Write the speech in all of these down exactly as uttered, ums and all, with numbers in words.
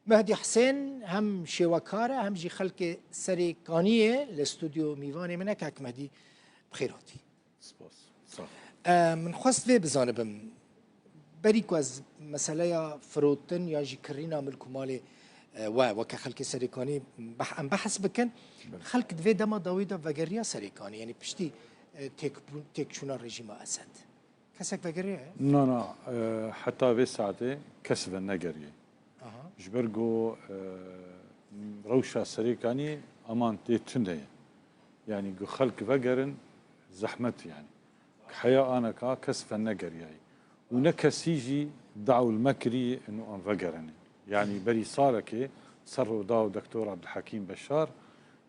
Mehdî Hisên hem şêwekar e, hem jî xelkê Serêkaniyê li stûdyo mîvanê min e. Kak Mehdî, bi xêr hatî. Spas. Sağ ol. E, min xwest vê bizanibim, berî ku ez meseleya firotin yan jî kirîna milk û malê, e, we weke xelkê Serêkanî beh-, em behs bikin, Belê. Xelk di vê dema dawî de vegeriya Serêkanî, yanî piştî, e, têkbûn-, têkçûna rejîma Esed. Kesek vegeriye? Na, na, e, heta vê saetê kes venegeriye. Aha. Ji ber ku, e, rewşa Serêkanî eman tê tune ye. Yanî ku xelk vegerin zehmet e yanî. Heya aneka kes venegeriyayî. Û ne kesî jî dawil me kirî inu em vegerin. Yanî berî salekê ser rûdaw Doktor Abdulhekîm Beşar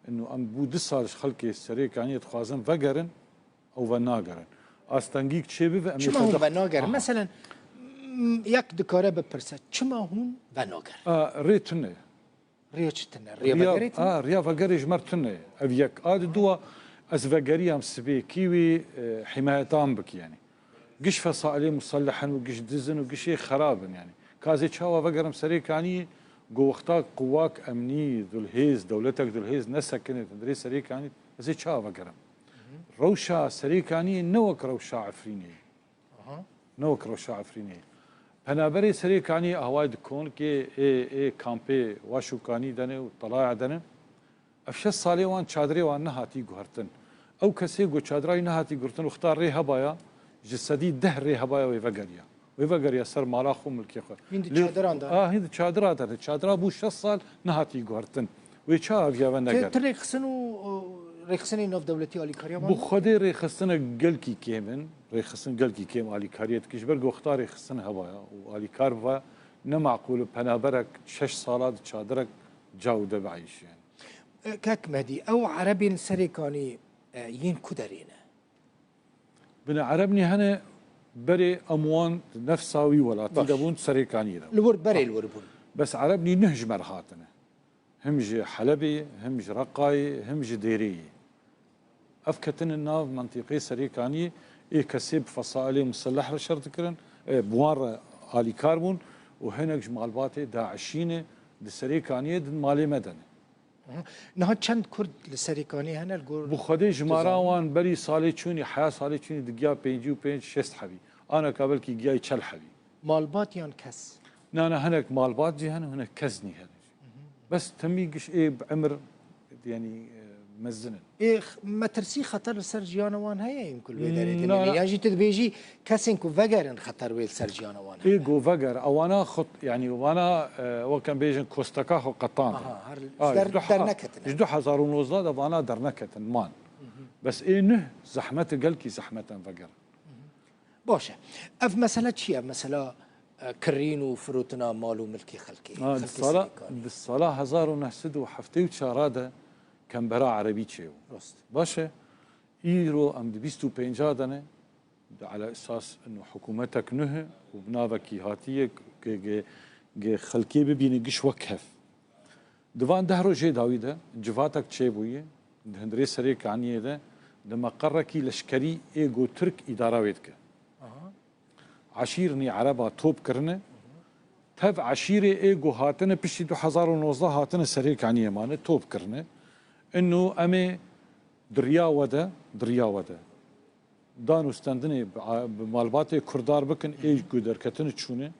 inu em bû du sal ji xelkê Serêkaniyê dixwazin vegerin, ew venagerin. Astengîk çêbibe, em ê Çima hûn xwe de venagerin? Aha. Meselen, m-, yek dikare bipirse, çima hûn venagerin? A, rê tune ye. Rêya çi tune? Rêya Riya, vegerê tune? A, riya vegerê ji me re tune ye. Ev yek. A di dua, ez vegeriyam sibê kî wî, e, himayetan bikî yanî. Giş fesailê muselleh in û giş diz in û giş ê xerab in yanî. Ka ez ê çawa vegerim Serêkaniyê, go wexta quwak emnî, dulhêz, dewletek dulhêz nesekinê hundirê Serêkanî, ez ê çawa vegerim? Rewşa Serêkaniyê ne wek rewşa Efrînê ye. Aha. Ne wek rewşa Efrînê ye. Penaberê Serêkaniyê awayê di konkê ê, ê kampê Waşûkanî de ne û Telaya de ne. Ev şeş salê wan çadirê wan nehatî guhertin. Ew kesê ku çadira wî nehatî guhertin, wexta rê hebaya, ji sedî deh rê hebaya wê vegeriya. Wê vegeriya ser mala xwe, milkê xwe. Hîn di Lê çadiran de. A, hîn di çadira de ne. Çadira bû şeş sal nehatî guhertin. Wê çawa viya Te, veneger? Te rêxistin û, û rêxistinê navdewletî alîkariya wan? Bi Xwedê rêxistinê gelkî kêm in. Rêxistin gelkî kêm alîkariyê dike. Ji ber ku wexta rêxistin hebaya û alîkar biba, ne maqûl e penaberek şeş sala di çadirek ca û de bieyşî yanî. E, Kak Mehdî, ew erebên Serêkanî, e, yên ku derê ne? Bine erebnî hene berê em wan di nefsa wî welatî Baş. de bûn, Serêkaniyê de bûn. Li wir berê li wir bûn. Bes erebnî nuh ji me re hatine. Him ji Helebê, him ji Reqayê, him ji Dêrêyê. Ev ketine nav mentîqê Serêkaniyê, ê kesê bi fesailê muselleh re şer dikirin, e, bi wan re alîkar bûn û hinek ji malbatê DAIŞî ne, di Serêkaniyê di malê me de ne. Aha. Niha çend Kurd li Serêkaniyê hene li gor Bi Xwedê jimara dizanî? wan berî salê çûnî, heya salê çûnî digiya pêncî û pênc şêst hebî. Aneka belkî giyayî çel hebî. Malbat yan kes? Na, na, hinek malbat jî hene, hinek kes nî hene. Bes temî giş ê bi emir, yanî, e, mezin in. Ê x-, metirsî xeter li ser jiyana wan heye yên ku li wê derê Na, têne? na. Yan jî tu dibêjî kesên ku vegerin xeter wê li ser jiyana wan heye? Ê ku veger, ewana xut, yanî wana, e, wek em bêjin kosteka xwe qetan. Aha, her Ha, der-, ji du ha-, derneketine. Ji du hezar û nozdeh de vana derneketin, man. Bes ê nuh zehmet e, gelkî zehmet in vegerin. Baş e. Ev mesele çi ye? Ev mesela, e, kirîn û firotina mal û milkê xelkê, Ha, di xelkê sala, Serêkanî. Di sala hezar û neh sed û heftê û çar de kembera erebî çêbû. Rast. Baş e. Îro em di bîst û pênca de ne. Di ala esas ino hikûmetek nuh e û bi navekî hatiye ke ge, ge xelkê bibîne giş wek hev. Di van deh rojê dawî de civatek çêbûye, di hundirê Serêkaniyê de, di meqerekî leşkerî ê ku Tirk îdara wê dike. Aha. Eşîrnî ereba top kirine, tev eşîrê ê ku hatine piştî du hezar û nozdeh hatine Serêkaniyê mane, top kirine. Ino em ê di riya we de, di riya we de. Dan û stendinê bi, bi malbatê kurdar bikin, ê ku derketine çûne,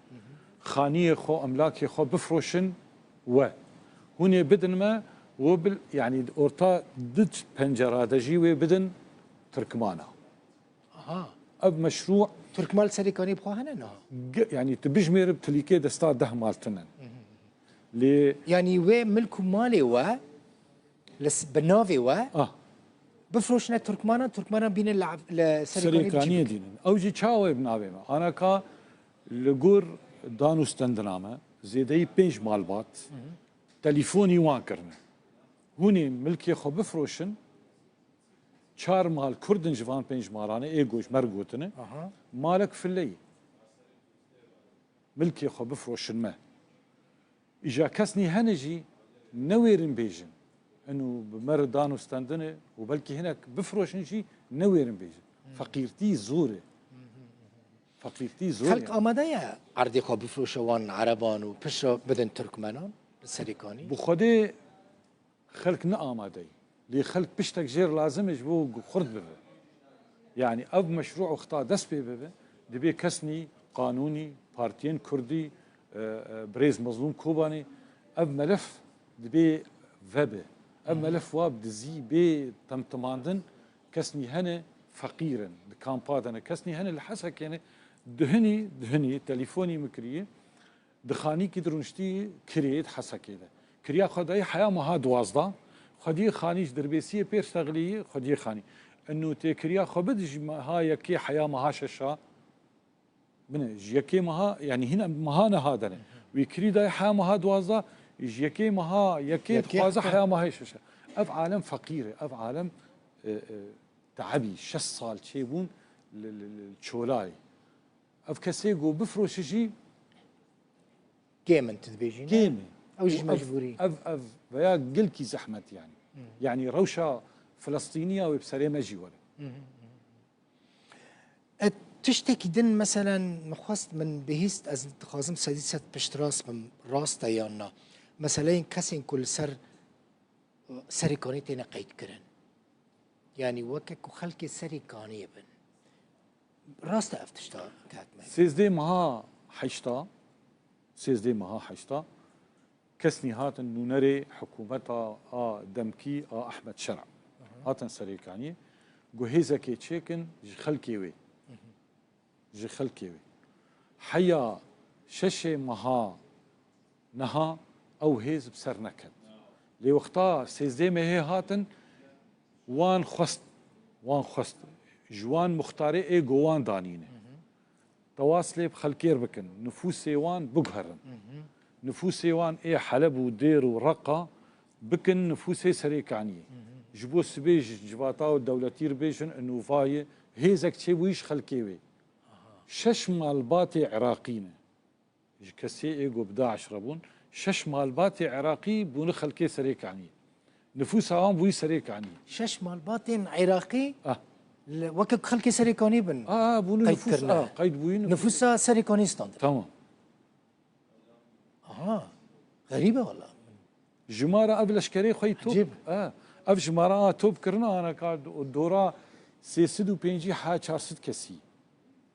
xaniyê xwe, emlakê xwe bifroşin we. Hûn ê bidin me, we bil, yanî orta du pencera de jî wê bidin Tirkmana. Aha. Ev meşrû Tirkmal Serêkanî bi xwe hene niha? Ge-, yanî tu bijmêre bi tilîkê desta deh mal tune. Lê Yanî wê milk û malê we li s-, bi navê we Ah. bifroşine Tirkmanan, Tirkmanan bînin li, li Serêkaniyê Serêkaniyê bicivik. dînin. Ew jî çawa wê bi navê me? Anaka li gor dan û stendina me, zêdeyî pênc malbat, Hı hı. telîfonî wan kirine. Hûn ê milkê xwe bifroşin, çar mal Kurd in ji van pênc malan e, ê goş mer gotine, Aha. malek file ye. Milkê xwe bifroşin me. Îja kes nî hene jî newêrin bêjin. Ino bi me re dan û stendine û belkî hinek bifroşin jî newêrin bêjin. Hmm. Feqîrtî zor e. Hmm, hmm, hmm. Feqîrtî zor Xelk e. amade ye erdê xwe bifroşe wan ereban û piştre bidin Tirkmenan? Serêkanî? Bi Xwedê xelk ne amadeyî. Lê xelk piştek jêr lazim e ji bo ku xurt bibe. Yanî ev meşrû wexta dest pê bibe, dibê kesnî, qanûnî, partiyên kurdî, e, e, birêz Mezlûm Kobanî, ev melef dibê vebe. Ev melef wa bi dizî bê temtimandin, kesnî hene feqîr in, di kampa de ne, kesnî hene li Hesekê ne, duhinî, duhinî, telîfonî min kiriye, di xanîkî de rûniştî kirê di Hesekê de. Kiriya xwe dayî heya meha duwazdeh, xwediyê xanî ji Dirbêsiyê pêr şexlî, xwediyê xanî. Eno têkiriya xwe bid ji meha yekê heya meha şeşa, bine, ji yekê meha, yanî hîna meha niha de ne. Wî kirî dayî heya meha duwazdeh, ji yekê meha yekê Yekê dixwaze heta heya meha şeşa. Ev alem feqîr e, ev alem, e, e, teebî, şeş sal çêbûn li, li, li çolayê. Ev kesê ku bifroşe jî Kêm in, tu dibêjî ne? Kêm e. Ew jî Û ev, mecbûrî. Ev, ev veya gelkî zehmet yanî. Hı. Yanî rewşa Filistîniya wê bi serê me jî were. Hı hı, hı. E, tiştekî din, meselen, min xwest, min bihîst, ez dixwazim sedî sed piştrast bim, rast e yan na? Meseleyên kesên ku li ser Serêkanî têne qeydkirin. Yanî weke ku xelkê Serêkaniyê bin. Rast e ev tişta kek me. Sêzdeh meha heşta, sêzdeh meha heşta, kesnî hatin nûnerê hikûmeta a demkî a Ehmed Şera. Aha. Hatin Serêkaniyê, ku hêzekê çêkin ji xelkê wê. Hı hı. Ji xelkê wê. Heya şeşê meha niha ew hêz bi ser neket. Lê wexta sêzdeh mehê hatin, wan xwest, wan xwest, ji wan muxtarê ê go wan danîne. Tewas lê bi xelkêr bikin, nifûsê wan biguherin. Nifûsê wan ê Heleb û Dêr û Reqa bikin nifûsê Serêkaniyê. Ji bo sibê ji civata û dewletî re bêjin, ino vayê hêzek çêbûyî ji xelkê wê. Şeş malbatê Iraqî ne. Ji kesê ê ku bi DAIŞ re bûn, şeş malbatê Iraqî bûne xelkê Serêkaniyê. Nifûsa wan bûyî Serêkaniyê. Şeş malbatên Iraqî Ah. li, weke ku xelkê Serêkaniyê bin Ah, ah, bûne qeyd nifûs, kirine. Ah, qeyd bûyî nifûs. Nifûsa Serêkaniyê standin. Tamam. Aha, xerîb e wala. Ji me re ev leşkerê xwe yî top. Ecêb. E, ev ji me re a top kirine, aneka do-, dora sê sed û pêncî ha çar sed kesî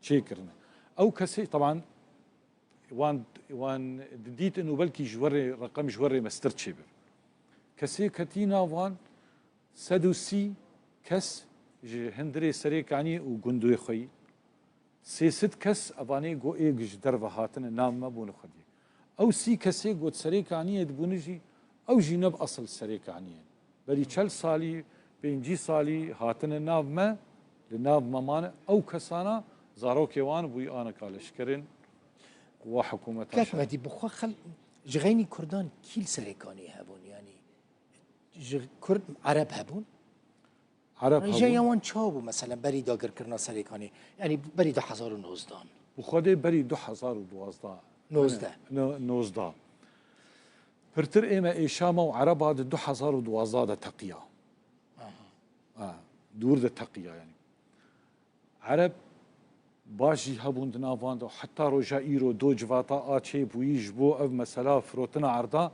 çêkirine. Ew kesê, teban, wan, wan didît ino belkî ji werê, reqem ji werê mestir çêbir. Kesê ketî nav wan sed û sî kes ji hundirê Serêkaniyê û gundê xwe yî. Sê sed kes evanê go ê ji derve hatine nav me bûne xwediyê. Ew sî kesê got Serêkaniyê dibûne jî, ew jî ne bi esil Serêkaniyê. Berî çel salî, pêncî salî hatine nav me, li nav me mane. Ew kesana zarokê wan bûyî aneka leşkerên wa hikûmeta Kek şer. Medî, bi xwe xel-, ji xeynî Kurdan kî li Serêkaniyê hebûn? Yanî ji Kurd Ereb hebûn? Ereb hebûn. Rêjeya wan çawa bû, mesela, berî dagirkirina Serêkanê? Yanî berî du hezar û nozdeh. Bi Xwedê berî du hezar û duwazdeh. Nozdeh. Ne, ne, nozdeh. Pirtir ê me ê Şama û Ereba di du hezar û duwazdeh de teqiya. Aha. Ha, dûr de teqiya, yanî. Ereb baş jî hebûn di nav wan de, heta roja îro do civata a çêbûyî ji bo ev mesela firotina erda,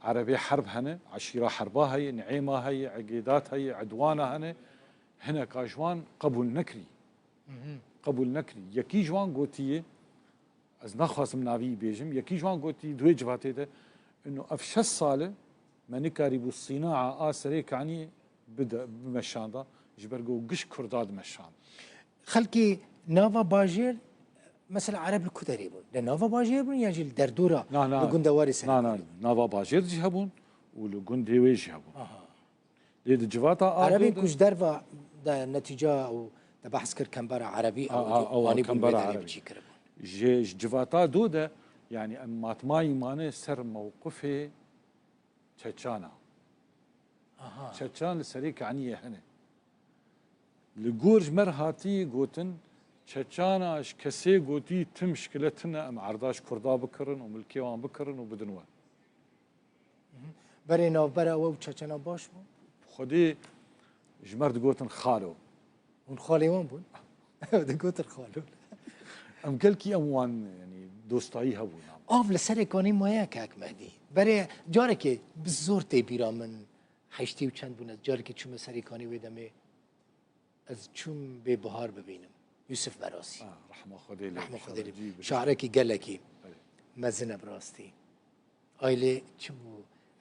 erebê herb hene, eşîra herba heye, ni'êma heye, egêdat heye, edwana hene, hineka ji wan qebûl nekirî. Mhm. Qebûl nekirî. Yekî ji wan gotiye, ez naxwazim navî bêjim, yekî ji wan gotî di wê civatê de, ino ev şeş sal e, me nikarîbû sînaa a Serêkaniyê bide, bimeşanda, ji ber ku giş Kurda dimeşand. Xelkê nava bajêr, mesela Ereb li ku derê bûn? Li nava bajêr bûn yan jî li derdora, Na, na. li gundewarê Na, na, Serêkaniyê? Nava bajêr jî hebûn û li gundê wê jî hebûn. Aha. Lê di civata a Erebên do de ku ji derve de netîca û te behs kir kembera Erebî, A, ew a, jî ew wanî bûn kembera wê derê Erebî. Biçî kiribûn. Ji, ji civata do de, yanî em matmayî mane ser mewqifê Çeçana. Aha. Çeçan li Serêkaniyê hene. Li gor ji me re hatî gotin, Çeçana ji kesê gotî tim şkile tine em erda ji Kurda bikirin û milkê wan bikirin û bidin we. Mhm. Berê navbera we û Çeçena baş bû? Xwedê ji me re digotin xalo. Hûn xalê wan bûn? Ew digotin xalo. Em gelkî em wan, yanî, dostayî hebûn. Av li Serêkanî maye kek Mehdî. Berê carekê bi zor tê bîra min, heştê û çend bûn, ez carekê çûme Serêkanî wê demê, ez çûm bê Bihar bibînim. Yûsif Berasî. Ah, rehma Xwedê lê, Rehma Xwedê lê. Şarekî gelekî Belê. mezin e bi rastî. Aylê çi bû?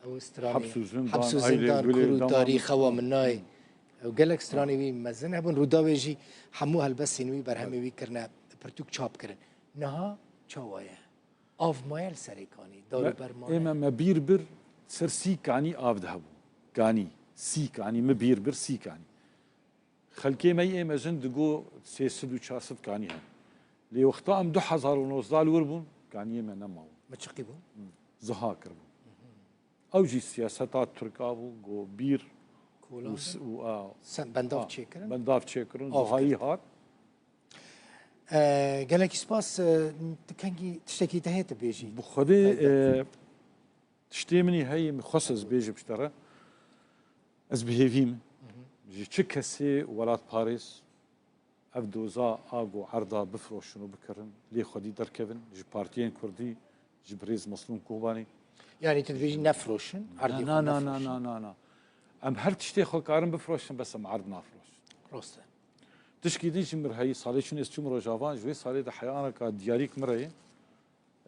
Ew stranê Heps û zindan, Heps û aylê zindan, gulê kur û dama tarî min. Xewa min nayê. Hmm. Ew gelek stranê wî mezin hebûn. Rûdawê jî hemû helbestên wî, berhemê wî kirine, pirtûk çap kirin. Niha çawa ye? Av maye li Serêkanî, dar û ber maye. Ême me bîr bir ser sî kanî av de hebû. Kanî, sî kanî, me bîr bir sî kanî. Xelkê me yê mezin digo sê sed û çar sed kanî hene. Lê wexta em du hezar û nozdeh li wir bûn, kaniyê me nemabûn. Me çiqî bû? Ziha kiribû. Ew jî siyaseta Tirka bû, go bîr Kolan û s-, û a, Sen bendav a, çêkirin? Bendav çêkirin, Av zihayî kirin. hat. E, gelekî spas, e, tu kengî tiştekî te heye tu bêjî? Bi Xwedê, Helbet. e, tiştê min î heye, min xwest ez bêjim ji te re. Ez bi hêvî me. Ji çi kesê welatparêz ev doza a ku erda bifroşin û bikirin, lê xwedî derkevin, ji partiyên kurdî, ji birêz Meslûm Kobanî. Yanî tu dibêjî nefroşin, erdê Na, xwe na, na, na, nefroşin. na, na, na. Em her tiştê xwe karin bifroşin, bes em erd nafroşin. Rast e. Tişkî din jî mir heyî, salê çûn ez çûm Rojava, ji wê salê de heyaneka diyarîk mir heye.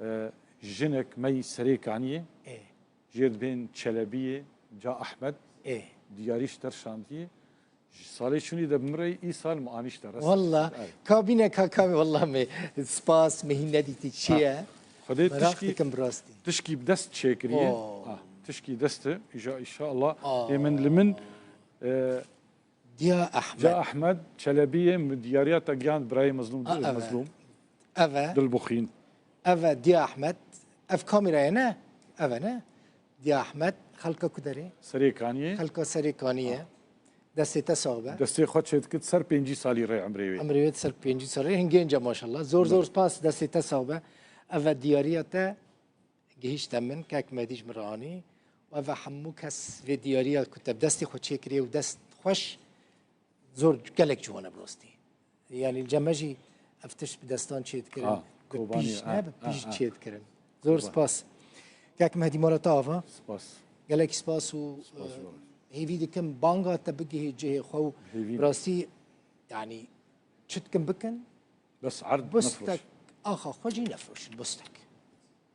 E, jinek me yî Serêkaniyê, Ê. jê dibên Çelebiyê, Ca Ehmed, Ê. diyarî ji te re şandiye. Ji salê çûnî de bi min re îsal me anî ji te re. Walla, Evet. kabîne ka kabî, walla me spas, me hîn nedîtî çi Ha. ye. Xwedê Meraq tişkî, dikim bi rastî. tişkî bi dest çêkiriye. Oo. Ha, tişkî dest e, îja, înşallah. Aa. Ê min li min, e, Diya Ehmed. Ca Ehmed Çelebiyê min diyariya te giyan birayê Mezlûm, A, eve. Mezlûm. Eve. Dilbuxîn. Eve Diya Ehmed. Ev kamera ye ne? Eve ne? Diya Ehmed. Xelka ku derê? Serêkaniyê. Xelka Serêkaniyê. Ha. Destê te sax be. Destê xwe çêdikit ser pêncî salî rê emrê wê. Emrê wê ser pêncî salî. Hin genc e maşallah. Zor zor Belê. spas, destê te sax be. Eve diyariya te gihîşte min, kek Medî ji min re anî. Û eve hemû kes vê diyariya ku te bi destê xwe çêkiriye û dest xweş, zor gelek ciwan e bi rastî. Yanî li cem me jî ev tişt bi destan çêdikirin. Ha, Bi Kobanî, pîj, ha, ne, bi ha, pîj ha. çêdikirin. Zor Kobanî. spas. Kek Mehdî mala te ava. Spas. Gelekî spas û, Spas, e, baba. hêvî dikim banga te bigihê cihê xwe û Hêvî. bi rastî, yanî çi dikin bikin, Bes erd Bustek, nefroş. axa xwe jî nefroşin, bustek.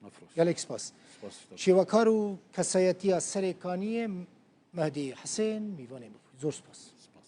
Nefroş. Gelek spas. Spas ji te. Şêwekar û kesayetiya Serêkaniyê Mehdî Hisên, mîvanê min bû. Zor spas. Spas.